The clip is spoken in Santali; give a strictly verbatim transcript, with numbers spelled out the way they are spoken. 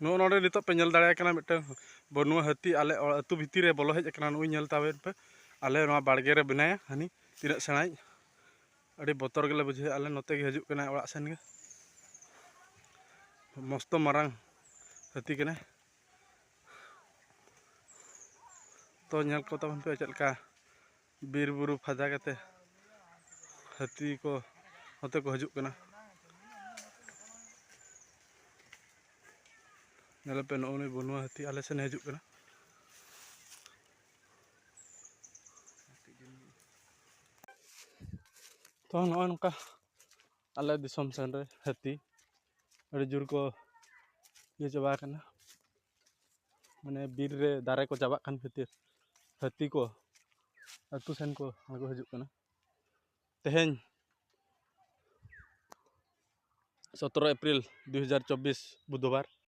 ᱱᱚᱜᱼᱚ ᱱᱚᱰᱮ ᱱᱤᱛᱚᱜ ᱯᱮ ᱧᱮᱞ ᱫᱟᱲᱮᱭᱟᱭ ᱠᱟᱱᱟ, ᱢᱤᱫᱴᱟᱝ ᱵᱟᱹᱱᱩᱜᱼᱟ ᱦᱟᱹᱛᱤ ᱟᱞᱮ ᱚᱲᱟᱜ ᱟᱹᱛᱩ ᱵᱷᱤᱛᱤᱨ ᱨᱮ ᱵᱚᱞᱚ ᱦᱮᱡ ᱟᱠᱟᱱᱟ᱾ ᱱᱩᱭ ᱧᱮᱞ ᱛᱟᱵᱮᱱ ᱯᱮ, ᱟᱞᱮ ᱱᱚᱣᱟ ᱵᱟᱲᱜᱮ ᱨᱮ ᱢᱮᱱᱟᱭᱟ ᱦᱟᱹᱱᱤ, ᱛᱤᱱᱟᱹᱜ ᱥᱮᱬᱟᱭᱤᱡ᱾ ᱟᱹᱰᱤ ᱵᱚᱛᱚᱨ ᱜᱮᱞᱮ ᱵᱩᱡᱷᱟᱹᱣᱮᱫᱼᱟ, ᱟᱞᱮ ᱱᱚᱛᱮ ᱜᱮ ᱦᱤᱡᱩᱜ ᱠᱟᱱᱟᱭ ᱚᱲᱟᱜ ᱥᱮᱱ ᱜᱮ᱾ ᱢᱚᱥᱛᱚ ᱢᱟᱨᱟᱝ ᱦᱟᱹᱛᱤ ᱠᱟᱱᱟᱭ᱾ ᱛᱚ ᱧᱮᱞ ᱠᱚ ᱛᱟᱵᱚᱱ ᱯᱮ ᱪᱮᱫ ᱞᱮᱠᱟ ᱵᱤᱨ ᱵᱩᱨᱩ ᱯᱷᱟᱫᱟ ᱠᱟᱛᱮ ᱦᱟᱹᱛᱤ ᱠᱚ ᱱᱚᱛᱮ ᱠᱚ ᱦᱤᱡᱩᱜ ᱠᱟᱱᱟ᱾ ᱧᱮᱞ ᱯᱮ, ᱱᱚᱜᱼᱚ ᱱᱩᱭ ᱵᱚᱱᱩᱣᱟ ᱦᱟᱹᱛᱤ ᱟᱞᱮ ᱥᱮᱱᱮ ᱦᱤᱡᱩᱜ ᱠᱟᱱᱟ᱾ ᱛᱚ ᱱᱚᱜᱼᱚᱭ ᱱᱚᱝᱠᱟ ᱟᱞᱮ ᱫᱤᱥᱚᱢ ᱥᱮᱱ ᱨᱮ ᱦᱟᱹᱛᱤ ᱟᱹᱰᱤ ᱡᱳᱨ ᱠᱚ ᱤᱭᱟᱹ ᱪᱟᱵᱟ ᱟᱠᱟᱱᱟ᱾ ᱢᱟᱱᱮ ᱵᱤᱨ ᱨᱮ ᱫᱟᱨᱮ ᱠᱚ ᱪᱟᱵᱟᱜ ᱠᱟᱱ ᱠᱷᱟᱹᱛᱤᱨ ᱦᱟᱹᱛᱤ ᱠᱚ ᱟᱹᱛᱩ ᱥᱮᱱ ᱠᱚ ᱟᱬᱜᱚ ᱦᱤᱡᱩᱜ ᱠᱟᱱᱟ᱾ ᱛᱮᱦᱮᱧ ᱥᱚᱛᱨᱚ ᱮᱯᱨᱤᱞ ᱫᱩ ᱦᱟᱡᱟᱨ ᱪᱚᱵᱵᱤᱥ, ᱵᱩᱫᱷᱵᱟᱨ᱾